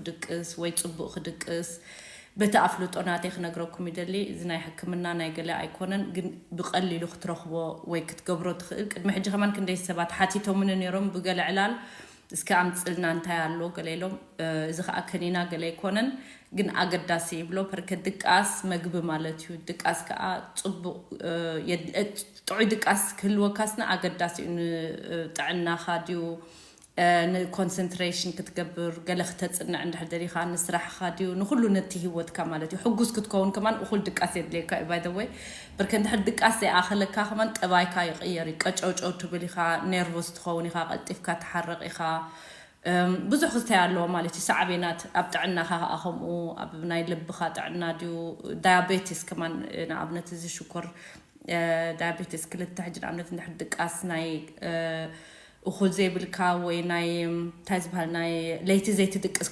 ድቅስ ወይ ጽቡቕ ክድቅስ በቲ ኣፍልጦ ናተይ ክነግረኩም ይደሊ። እዚ ናይ ሕክምና ናይ ገለ ኣይኮነን፣ ግን ብቐሊሉ ክትረኽቦ ወይ ክትገብሮ ትኽእል። ቅድሚ ሕጂ ከማን ክንደይ ሰባት ሓቲቶምኒ ነይሮም ብገለ ዕላል፣ እስከ ኣምጽልና እንታይ ኣሎ ገለ ኢሎም። እዚ ከዓ ከኒና ገለ ኣይኮነን፣ ግን ኣገዳሲ ይብሎ። ፐርከ ድቃስ መግቢ ማለት እዩ። ድቃስ ከዓ ጽቡቕ ጥዑይ ድቃስ ክህልወካስና ኣገዳሲ እዩ። ንጥዕናኻ ድዩ ንኮንሰንትሬሽን ክትገብር ገለ ክተፅንዕ እንድሕር ደሊኻ ንስራሕኻ ድዩ ንኩሉ ነቲ ህይወትካ ማለት እዩ። ሕጉስ ክትከውን ከማን እኹል ድቃስ የድልየካ እዩ። ባይ ወይ ብርከ እንድሕር ድቃስ ዘይኣኸለካ ከማን ጠባይካ ይቕየር እዩ። ቀጨውጨው ትብል ኢኻ፣ ኔርቮስ ትኸውን ኢኻ፣ ቀልጢፍካ ትሓርቕ ኢኻ። ብዙሕ ክስታይ ኣለዎ ማለት እዩ። ሳዕቤናት ኣብ ጥዕናኻ ከዓ ከምኡ ኣብ ናይ ልብኻ ጥዕና ድዩ ዳያቤቲስ ከማን ንኣብነት እዚ ሽኮር ዳያቤቲስ ክልተ ሕጂ ንኣብነት እንድሕር ድቃስ ናይ እኹል ዘይብልካ ወይ ናይ እንታይ ዝበሃል ናይ ለይቲ ዘይትድቅስ